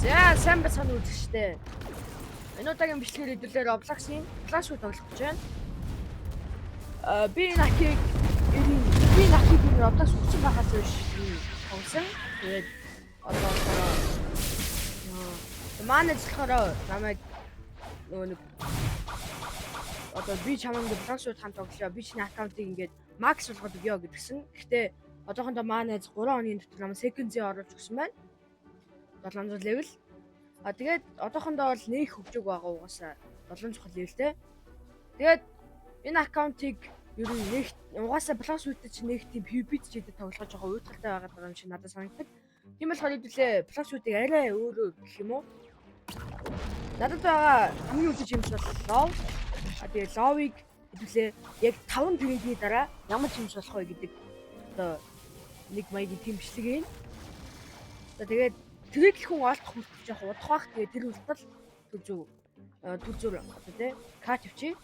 За, сайн байцгаана уу үзэгчдээ. Энэ удаагийн бичлэгээр хэдүүлээ Roblox-ийн Clash Royale тоглох гэж байна. Би энэ акийг би энэ акийг энэ Roblox өгсөн байхаас биш тоглосон. Тэгээд одоо болохоор манай болохоор намайг нөгөө нэг одоо би чамайг Roblox руу хамт тоглоё. Би чиний аккаунтыг ингээд max болгоод өгье гэдгсэн. Гэхдээ одоохондоо манай 3 хоногийн дотор намайг second zero оруулж өгсөн байна. 700 level. А тэгээд одоохондоо бол нэг хөгжөөг байгаа угаасаа 7 чухал level тэй. Тэгээд энэ аккаунтыг ер нь нэг угаасаа Blox Fruit чинь нэг тийм PvP чидэд тоглох жоохон уйтгартай байгаад байгаа юм шиг надад санагддаг. Тийм болохоор хэдүүлээ Blox Fruit-ыг арай өөрөөр гэх юм уу? Надад байгаа хамгийн үзэж юмс бол Love. А тэгээд Love-ыг хэдүүлээ яг 5 trade-ний дараа ямар ч юмс болох вэ гэдэг одоо нэг маягийн тийм бичлэг юм. За тэгээд trade хүн олдох хүртэл жоох удах бах. Тэгээд тэр хүртэл түр зүү түр зүүр одоо тий cut явчих.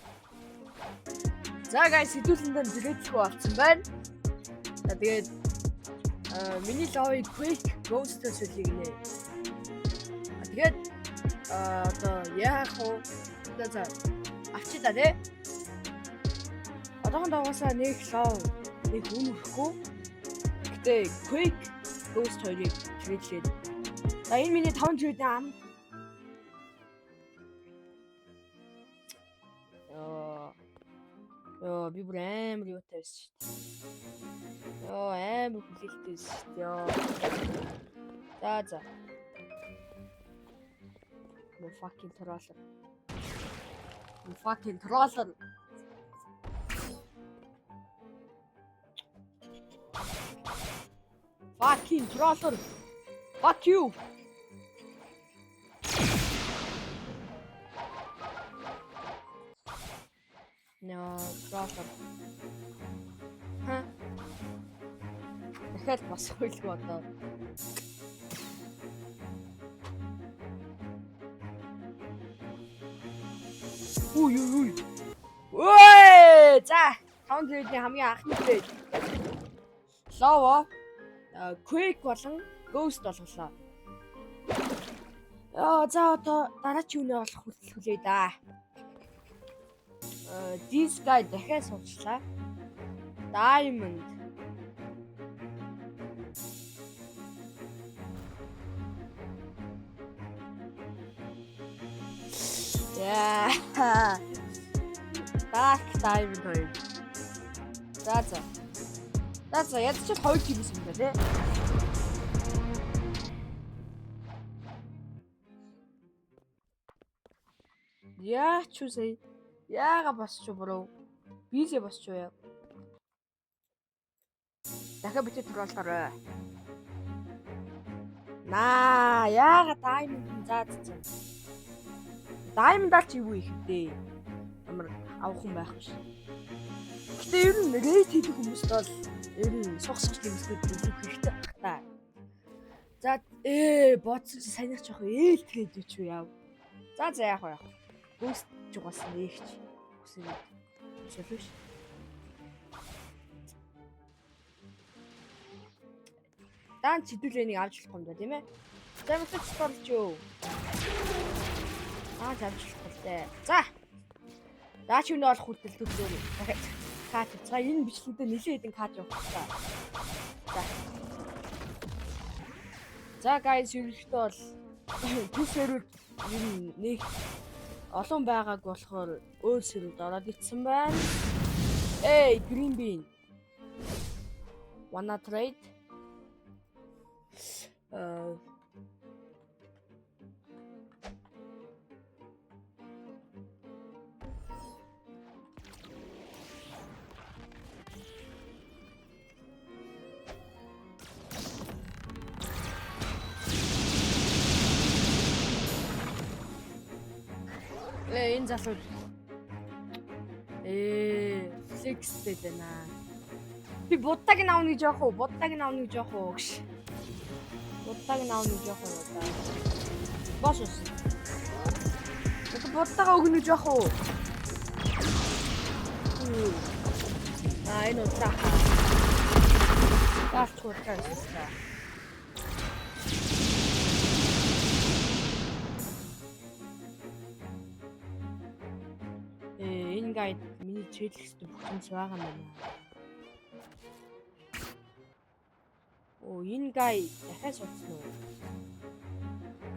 За guys, хэдүүлэндээ trade хүн олцсон байна. За тэгээд миний love-ыг Quake Ghost-ээр солих гинэ. Тэгээд одоо яах вэ? За за авчи та тий. Одоохондоо угаасаа нэг love нэг үн өрөхгүй. Гэтэ Quake Ghost хоёрыг trade лээд. За, энэ миний 5 trade ам. Йоо. Йоо, би бүр амар юутай байсан шүү дээ. Йоо, амар хүлээлттэй байсан шүү дээ. Йоо. За за. No fucking troller. No fucking troller. Fucking troller. Fuck you. No, troller. Ха. Дахиад босох байлгүй одоо. Үй үй үй. Ой! За, 5 trade-ний хамгийн анхны trade. Love Quake болон Ghost болголоо. Яа, за одоо дараач юуны болох хүртэл хүлээе да. This guy дахиад суучлаа. Diamond. Яа. Dark Diamond хоёр. За за. За за, ядч л хоёр team юм да тий. Яа ч үсэй. Яага босч bro. Бизээ босч уу яа. Дахиад битээ troll лоорой. Наа, яага Diamond заа заа. Diamond алч юу их дээ. Ямар авах хүн байх биш. Гэтэ ер нь raid хийх хүмүүст бол ер нь сух сух гэмслүүд илүү хэрэгтэй байх та. За бодсон чи саяных жоох ээл trade үуч үү яав. За за, яах вэ яах. Ghost ч угаас нэгч хүсээ солиош. Даан чидүүлээ нэг авч болох юм да, тийм ээ. За, мэдээж спорлж юу. Аа, авч болох л дээ. За. Даач юуны олох хүртэл төлөөр дахиад cut явцгаа. Энэ бичлэгдээ нэлээд хэдэн cut явах та. За. За guys, ерөнхийдөө бол тэр сервер ер нь нэг олон байгааг болохоор өөр серверд ороод ицсэн байна. Эй, green bean. Wanna trade? Энэ залуу flex тэй байна. Би буддаг нь авна гэж яах вэ? Буддаг нь авна гэж яах вэ гэж. Буддаг нь авна гэж яах вэ одоо? Бош ус. Одоо буддагаа өгнө гэж яах вэ? Аа, энэ удлаа. Заалч худлаа гэсэн. Энэ guide миний trade-лэх ёстой бүх юмс байгаа юм байна. Оо, энэ guy дахиад суудсан уу?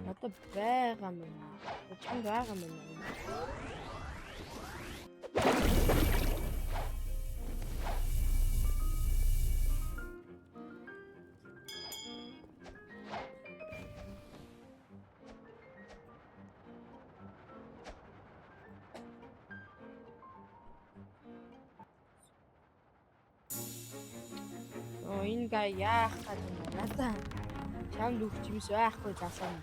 Надад байгаа юм байна. Чамд байгаа юм байна. Оо, энэ guy яах гэж юм бэ? Надаа чамд өгч юмс байхгүй залуу.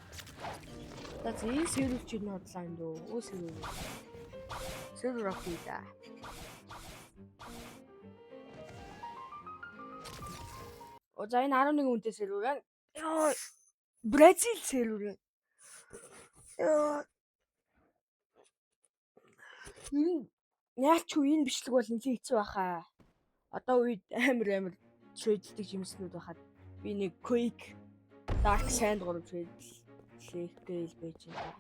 За, энэ сервер чинь худлаа юм дөө. Өө, сервер. Сервер окей да. О, за, энэ 11 үнэтэй сервер байна. Йоо, Бразил сервер. Йоо. Энэ яалчгүй энэ бичлэг бол нэлээд хэцүү байхаа. Одоо үед амар амар trade-лдэг жимснүүд байхад би нэг Quake Dark Sand 3 trade-лэх гээл байж байна.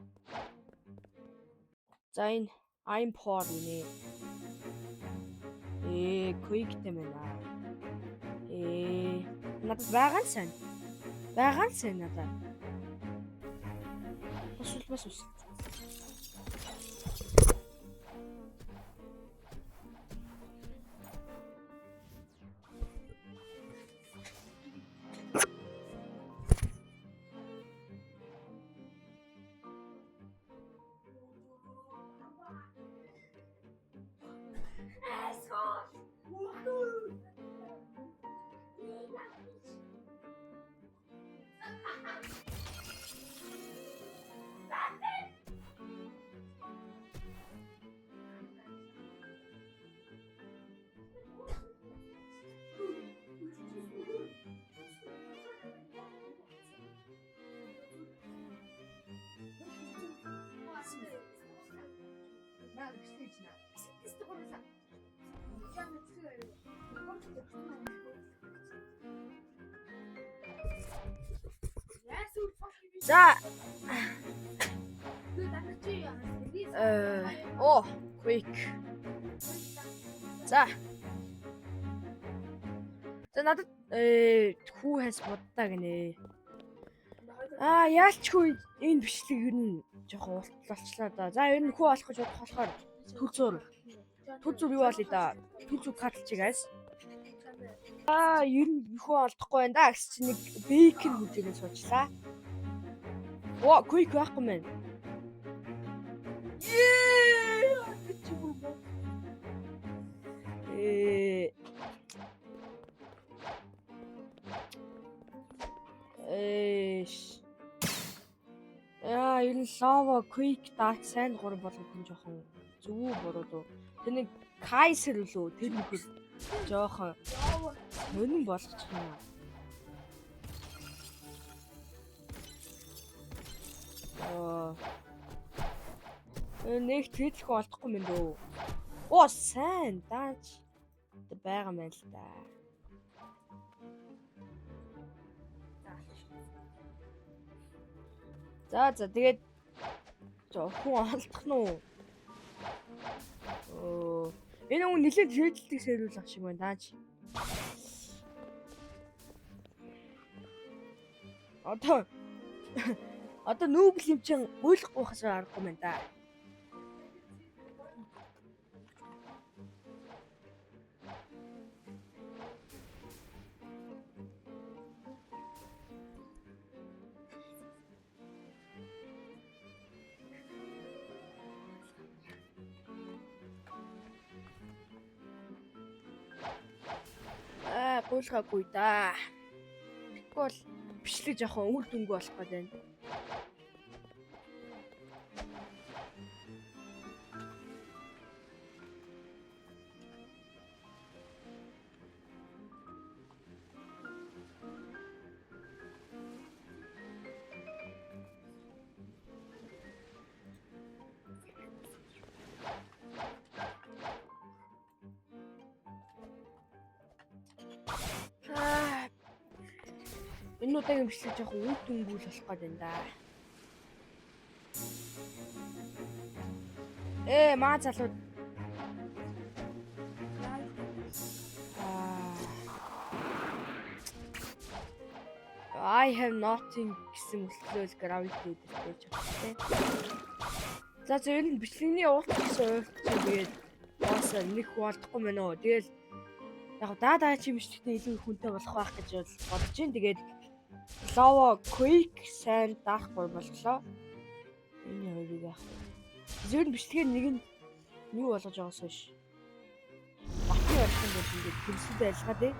За, энэ I'm poor гинэ. Quake-тэй байна. Надад байгаа нь сайн. Байгаа нь сайн надад. Бас үл бас ус. За. Оо, quick. За. За, надад хүү хайс буддаа гинэ. Аа, яалчгүй энэ бичлэг ер нь жоохон уртлалчлаа да. За, ер нь хүү олох гэж бодох болохоор түл зуур. Түл зуур юу болъё да? Түл зуур карталчиг guys. Аа, ер нь хүү олдохгүй байна да гэсэн чинь нэг bacon хүлээгээд суучлаа. Оо, quick байхгүй мэн. Ее, чи бүр боо. Эш. Яа, ер нь Lava, Quick, Dark Sand 3 болгох нь жоохон зөв үү, буруу дөө. Тэр нэг Kaiser лөө тэр нөхөр жоохон сонин болгочих юм аа. Аа. Нэг тэдлэх олдохгүй юм дөө. Оо, сайн даач байгаа юм байна л да. За, тэгээд хүн олдох нь уу? Оо, энэ хүн нэлээд trade-лдэг сервер ах шиг байна даач. Одоо noob юм чин уйлахгүй хасаа аргагүй байна да. Аа, гуйлгаагүй да. Тэгэхгүй бол бичлэг жоохон үр дүнгүй болох гээд байна. Аа, энэ удаагийн бичлэг жоохон үр дүнгүй л болох гээд байна да. Маа залуу I have nothing гэсэн мөртлөө gravity дээр ч байна. За за, ер нь бичлэгний урт гэсэн урт чинь тэгээд бас нэг болдохгүй мэн үү. Тэгэл яг даа даа чи бичлэгтээ илүү их хүнтэй болох байх гэж бол бодож байна. Тэгээд Lava, Quick, Sand, Dark болглоо. Энэ хоёрыг яах вэ? Ер нь бичлэгээр нэг нь юу болгож байгаас хойш Батын болох юм бол ингээд төрсөдөө ялгаад ээ.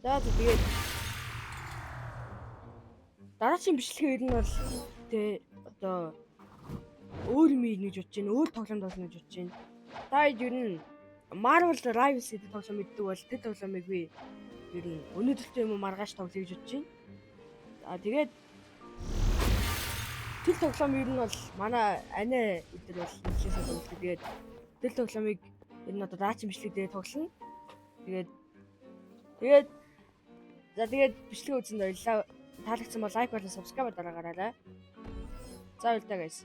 За за, тэгээд дараагийн бичлэгээр ер нь бол тэ одоо өөр юм ийнэ гэж бодож байна. Өөр тоглоом тоглоно гэж бодож байна. Та ер нь Marvel Rivals гэдэг тоглоом мэддэг бол тэр тоглоомыг би ер нь өнөөдөртөө юм уу, маргааш тоглоё гэж бодож байна. За, тэгээд тэр тоглоом ер нь бол манай анаа эдэр бол нэлээсээ тоглодог. Тэгээд тэр тоглоомыг ер нь одоо дараагийн бичлэг дээр тоглоно. Тэгээд за, тэгээд бичлэг үзсэнд баярлалаа. Таалагдсан бол like болон subscribe дараагаарай. За, баярлалаа, guys.